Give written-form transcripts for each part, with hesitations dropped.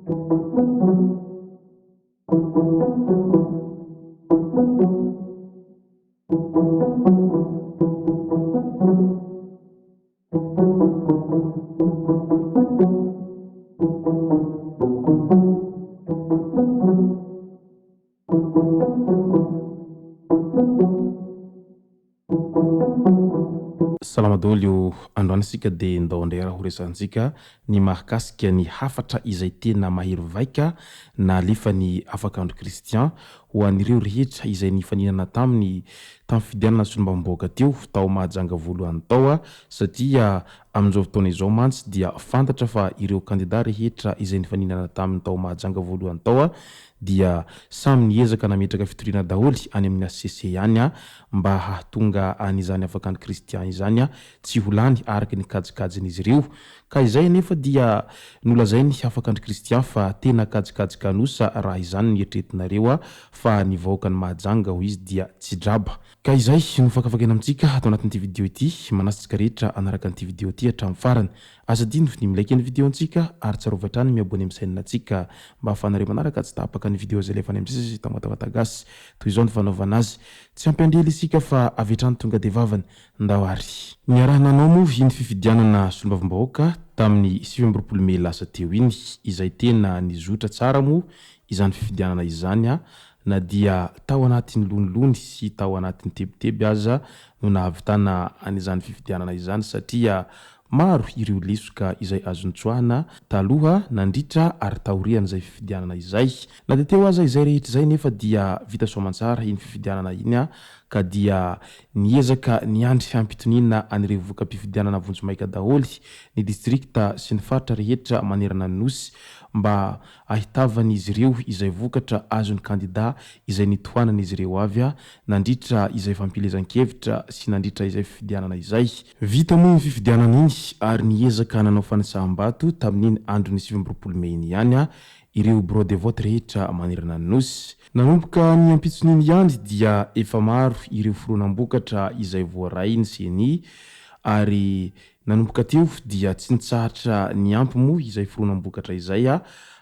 Salama daholo io, androany isika dia ndao indray ary horesahantsika ny mahakasika ny hafatra izay tena mahery vaika nalefan'i Afakandro Christian ho an'ireo rehetra izay nifaninana taminy tamin'ny fifidianana solombavambahoaka teo tao Mahajanga voalohany tao satria amin'izao fotoana izao mantsy dia fantatra fa ireo kandida rehetra izay nifaninana taminy tao Mahajanga voalohany tao dia samy niezaka nametraka fitoriana daholo any amin'ny HCC ihany mba hahatonga an'izany Afakandro Christian izany tsy ho lany araka ny kajikajin'izy ireo. Ka izay anefa dia nolazain'i Afakandro Christian fa tena kajikajy kanosa raha izany no eritreretinareo fa ny vahoakan'i Mahajanga hoy izy dia tsy draba. Ka izay no fakafakaina amintsika ato anatin'ity video ity, manasa antsika rehetra hanaraka an'ity video ity hatramin'ny farany. Aza adino ny mi-like ny video antsika ary tsarovy hatrany ny mi-abonner amin'ny chaîne antsika mba ahafahanareo manaraka tsy tapaka ny video izay alefanay misesy Tamatavata Gasy. Toy izao ny fanaovana azy. Tsy hampiandry ela isika fa avy hatrany tonga dia vavany. Ndao ary. Niaraha-nanao moa iny fifidianana solombavambahoaka tamin'ny 29 mey lasa teo iny, izay tena nizotra tsara moa izany fifidianana izany na dia tao anatin'ny lonilony sy tao anatin'ny tebiteby aza no nahavitana an'izany fifidianana izany satria Maro ireo lesoka izay azo notsoahina taloha, nandritra ary taorian'izay fifidianana izay. Na dia teo aza izay rehetra izay nefa dia vita soamantsara iny fifidianana iny ka dia niezaka niandry hampitoniana an'ireo voka-pifidianana vonjimaika daholo ny distrikta sy ny faritra rehetra manerana ny Nosy mba ahitavan'izy ireo izay vokatra azon'ny kandida izay nitohanan'izy ireo avy nandritra izay fampielezan-kevitra sy nandritra izay fifidianana izay. Vita moa iny fifidianana iny ary niezaka nanao fanisaham-bato tamin'iny andron'ny 29 mey iny ihany ireo bureau de vote rehetra manerana ny Nosy. Nanomboka ny ampitson'iny ihany dia efa maro ireo fironam-bokatra izay voaray ny ceni ary Nanomboka teo dia tsy nitsahatra niampy moa izay fironam-bokatra izay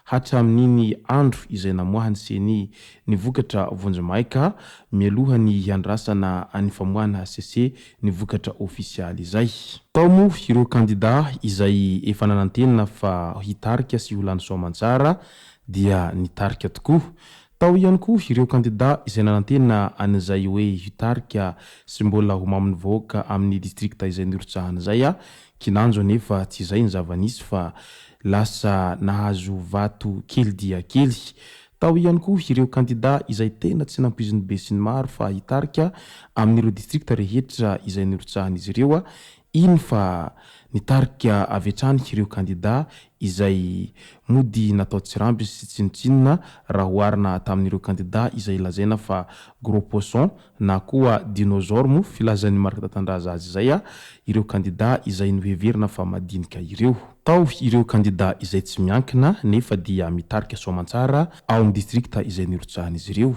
hatramin'iny andro izay namoahan'ny ceni ny vokatra vonjimaika mialoha ny hiandrasana an'ny famoahana hcc ny vokatra ofisialy izay. Tao moa ireo kandida izay efa nanantena fa hitarika sy ho lany soamantsara dia nitarika tokoa. Tao ihany koa ireo kandida izay nanantena an'izay hoe hitarika sy mbola ho mamin'ny vahoaka amin'ny distrikta izay nirotsahany izay, kinanjo anefa tsy izay ny zava-nisy fa lasa nahazo vato kely dia kely. Tao ihany koa ireo kandida izay tena tsy nampoizin'ny besinimaro fa hitarika amin'ireo distrikta rehetra izay nirotsahan'izy ireo, Iny fa nitarika avy hatrany ireo kandida izay mody natao tsirambina sy tsinontsinona raha oharina tamin'ireo kandida izay lazaina fa gros poisson na koa dinosaure moa filazan'i Marc Tatandraza azy izay ireo kandida izay noheverina fa madinika ireo. Tao ireo kandida izay tsy miankina nefa dia mitarika soamantsara ao amin'ny distrikta izay nirotsahan'izy ireo.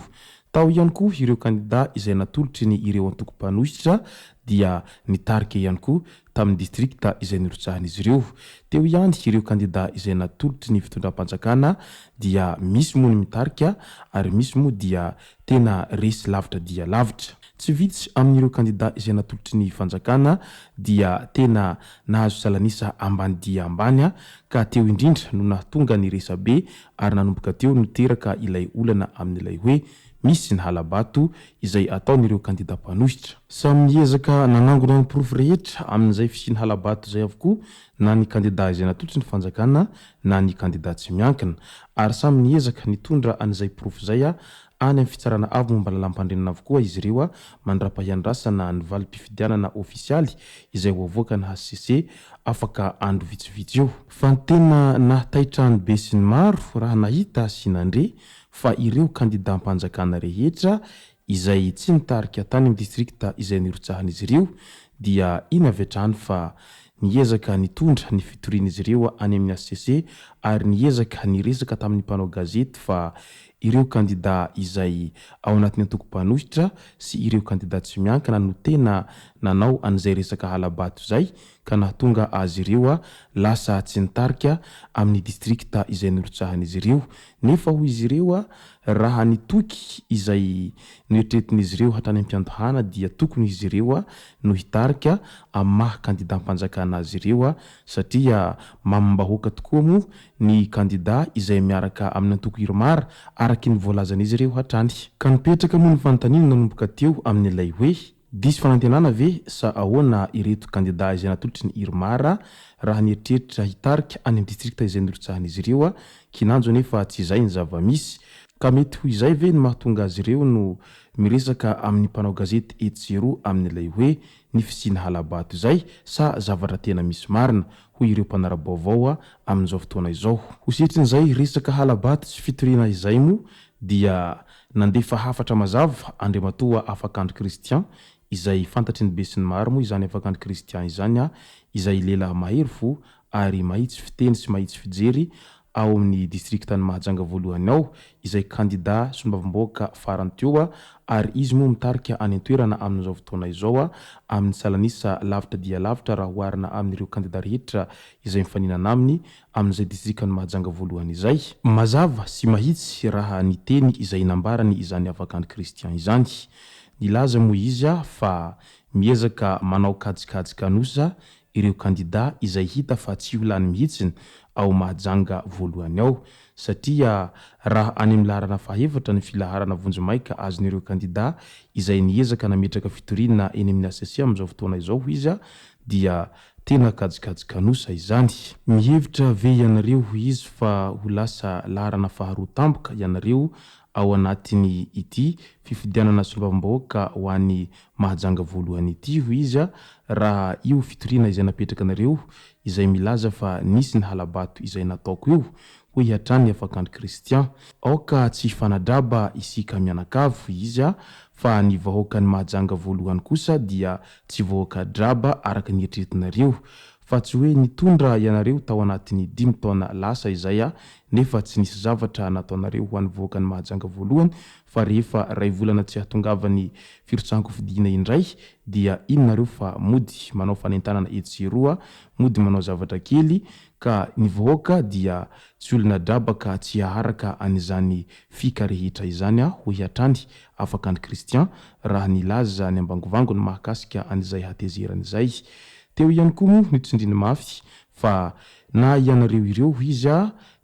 Tao ihany koa ireo kandida izay natolotry ny ireo antoko mpanohitra dia nitarika ihany koa tamin'ny distrikta izay nirotsahan'izy ireo. Teo ihany ireo kandida izay natolotry ny fitondram-panjakana dia misy moa ny mitarika ary misy moa dia tena resy lavitra dia lavitra. Tsy vitsy amin'ireo kandida izay natolotry ny fanjakana dia tena nahazo salan'isa ambany dia ambany ka teo indrindra no nahatonga ny resabe ary nanomboka teo niteraka ilay olana amin'ilay hoe misy ny hala-bato izay ataon'ireo kandida mpanohitra. Samy niezaka nanangona ny porofo rehetra amin'izay fisian'ny hala-bato izay avokoa na ny kandida izay natolotry ny fanjakana na ny kandida tsy miankina ary samy niezaka nitondra an'izay porofo izay any amin'ny fitsarana avo momba ny lalàmpandrenana avokoa izy ireo mandrapahiandrasana ny valim-pifidianana ofisialy izay ho avoakan'ny hcc afaka andro vitsivitsy eo. Fa ny tena nahataitra ny besinimaro raha nahita sy nandre fa ireo kandidam-panjakana rehetra izay tsy nitarika tany amin'ny distrikta izay nirotsahan'izy ireo dia iny avy hatrany fa niezaka nitondra ny fitorian'izy ireo any amin'ny hcc ary niezaka niresaka tamin'ny mpanao gazety fa ireo kandida izay ao anatin'ny antoko mpanohitra sy ireo kandida tsy miankina no tena nanao an'izay resaka hala-bato izay ka nahatonga azy ireo lasa tsy nitarika amin'ny distrikta izay norotsahan'izy ireo. Nefa hoy izy ireo, raha ny toky izay noeritreretin'izy ireo hatrany am-piandohana dia tokony izy ireo no hitarika amin'ny maha kandidam-panjakana azy ireo satria mamim-bahoaka tokoa moa ny kandida izay miaraka amin'ny antoko Irmar araky ny voalazan'izy ireo hatrany. Ka nipetraka moa ny fanontaniana nanomboka teo amin'ilay hoe, diso fanantenana ve sa ahoana ireto kandida izay natolotry ny Irmar raha nieritreritra hitarika any amin'ny distrikta izay norotsahan'izy ireo, kinanjo anefa tsy izay ny zava-misy. Ka mety ho izay ve no mahatonga azy ireo no miresaka amin'ny mpanao gazety etsy sy eroa amin'ilay hoe ny fisiana hala-bato izay sa zavatra tena misy marina, hoy ireo mpanara-baovao amin'izao fotoana izao. Ho setrin'izay resaka hala-bato sy fitoriana izay moa dia nandefa hafatra mazava Andriamatoa Afakandro Christian izay fantatry ny besinimaro moa izany Afakandro Christian izany izay lehilahy mahery fo ary mahitsy fiteny sy mahitsy fijery ao amin'ny distriktan'i Mahajanga voalohany ao, izay kandida solombavambahoaka farany teo ary izy moa mitarika any an-toerana amin'izao fotoana izao amin'ny salan'isa lavitra dia lavitra raha oharina amin'ireo kandida rehetra izay mifaninana aminy amin'izay distrikan'i Mahajanga voalohany izay. Mazava sy mahitsy raha ny teny izay nambarany izany Afakandry Christian izany. Nilaza moa izy fa miezaka manao kajikajy kanosa ireo kandida izay hita fa tsy ho lany mihitsy ao Mahajanga voalohany ao satria raha any amin'ny laharana fahaefatra ny filaharana vonjimaika azon'ireo kandida izay niezaka nametraka fitoriana eny amin'ny HCC amin'izao fotoana izao hoy izy dia tena kajikajy kanosa izany. Mihevitra ve ianareo hoy izy fa ho lasa laharana faharoa tampoka ianareo ao anatin'ny ity fifidianana solombavambahoaka ho an'i Mahajanga voalohany ity hoy izy raha io fitoriana izay napetraka anareo izay milaza fa nisy ny hala-bato izay nataoko io hoy hatrany Afakandry Christian. Aoka tsy hifanadraba isika mianakavy hoy izy fa ny vahoakan'i Mahajanga voalohany kosa dia tsy vahoaka draba araka ny eritreretinareo fa tsy hoe nitondra ianareo tao anatin'ny dimy taona lasa izay nefa tsy nisy zavatra nataonareo ho an'ny vahoakan'i Mahajanga voalohany fa rehefa ray volana tsy ahatongavan'ny firotsahan-kofidina indray dia iny nareo fa mody manao fanentanana etsy sy eroa, mody manao zavatra kely ka ny vahoaka dia tsy olona drabaka tsy haharaka an'izany fika rehetra izany aho hoy hatrany Afakandry Christian raha nilaza ny ambangovangony mahakasika an'izay hatezerany izay. Teo ihany koa moa notsindriny mafy fa na ianareo ireo hoy izy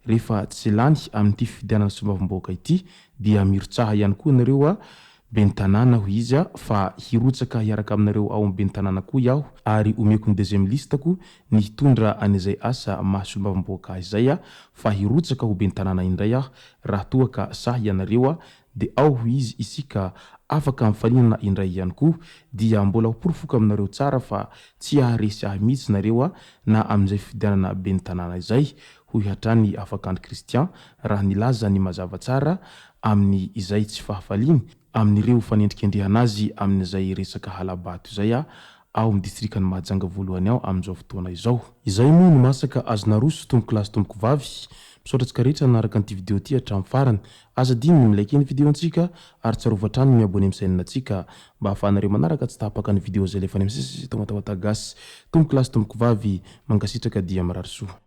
rehefa tsy lany amin'ity fifidianana solombavambahoaka ity dia mirotsaha ihany koa ianareo a ben'ny tanàna hoy izy a fa hirotsaka hiaraka aminareo ao amin'ny ben'ny tanàna koa iaho ary omeko ny deuxième liste-ko ny hitondra an'izay asa maha solombavambahoaka ahy izay a fa hirotsaka ho ben'ny tanàna indray aho raha toa ka sahy ianareo a de ao hoy izy isika afaka mifaninana indray ihany koa dia mbola ho porofoko aminareo tsara fa tsy haharesy ahy mihitsy nareo a na amin'izay fifidianana ben'ny tanàna izay hoy hatrany Afakandry Christian raha nilaza ny mazava tsara amin'ny izay tsy fahafaliany amin'ireo fanendrikendrehana azy amin'izay resaka hala-bato izay ao amin'ny distrikan'i Mahajanga voalohany ao amin'izao fotoana izao. Izay moa no masaka azo naroso tompokolahy sy tompokovavy. Misaotra antsika rehetra nanaraka an'ity video ity hatramin'ny farany. Aza adino ny mi-like ny video ntsika ary tsarovy hatrany ny mi-abonner amin'ny chaîne ntsika mba ahafahanareo manaraka tsy tapaka ny video izay alefa any amin'ny ccc Tamatawata Gasy. Tompokolahy sy tompokovavy, mankasitraka dia mirary soa.